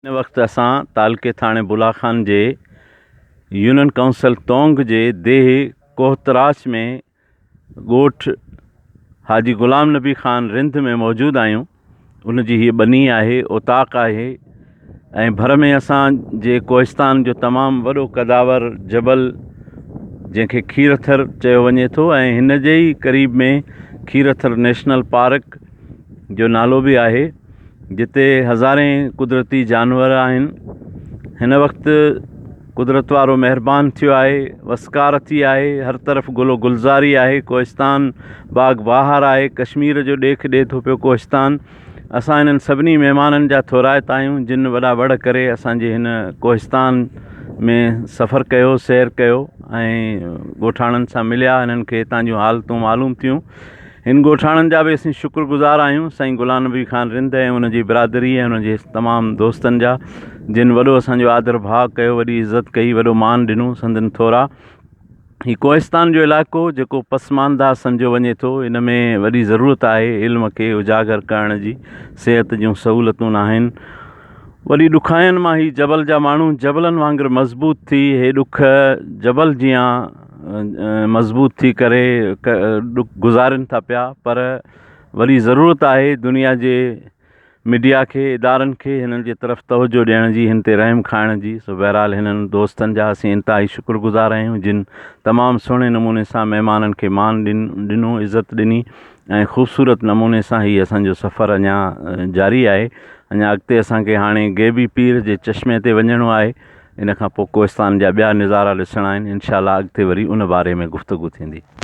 هن وقت اسان تعلقي ٿاڻي بولا خان جي يونين ڪائونسل تونگ جي ديهه ڪوهتراش ۾ ڳوٺ حاجي غلام نبي خان رند ۾ موجود آهيون. ان جي هيء ٻني آهي، اوطاق آهي ۽ ڀر ۾ اسان جي ڪوهستان جو تمام وڏو قداور جبل جنهن کي کيرٿر چيو وڃي ٿو ۽ هن جي ئي قريب ۾ کيرٿر نيشنل پارڪ جو نالو به آهي. جتي هزارين قدرتي جانور آهن هن وقت قدرت وارو مهربان ٿيو آهي وسڪار ٿي آهي هر طرف گل و گلزاري آهي ڪوهستان باغ بهار آهي ڪشمير جو ڏيک ڏي ٿو پيو ڪوهستان اسان انهن سڀني مهمانن جا ٿورائتا آهيون جن وڏا وڙ ڪري اسانجي هن ڪوهستان ۾ سفر ڪيو سير ڪيو ۽ ڳوٺاڻن سان مليا انهن کي هتان جون حالتون معلوم ٿيون هن ڳوٺاڻن جا به اسين شڪر گذار آهيون سائين غلام نبي خان رند ۽ ان جي برادري ۽ ان جي تمام دوستن جا جن وڏو اسانجو آدر ڀاء ڪيو وڏي عزت ڪئي وڏو مان ڏنو سندن ٿورا هي ڪوهستان جو علائقو جيڪو پسمانده سمجهيو وڃي ٿو ان ۾ وڏي ضرورت آهي علم کي اجاگر ڪرڻ جي صحت جون سهولتون ناهن وڏي ڏکاين مان هي جبل جا ماڻهو جبلن وانگر مضبوط ٿي هي ڏک جبل جيان مضبوط ٿي ڪري ڏک گذارين ٿا پيا پر وڏي ضرورت آهي دنيا جي ميڊيا کي ادارن کي هنن جي طرف توجه ڏيڻ جي هن تي رحم کائڻ جي سو بهرحال هنن دوستن جا اسين انتهائي شڪر گذار آهيون جن تمام سهڻي نموني سان مهمانن کي مان ڏنو عزت ڏني ۽ خوبصورت نموني سان هي اسان جو سفر اڃا جاري آهي اڃا اڳتي اسان کي هاڻي غيبي پير جي چشمي تي وڃڻو آهي ان کان پوء ڪوهستان جا ٻيا نظارا ڏسڻا آهن انشاء الله اڳتي وري ان باري ۾ گفتگو ٿيندي.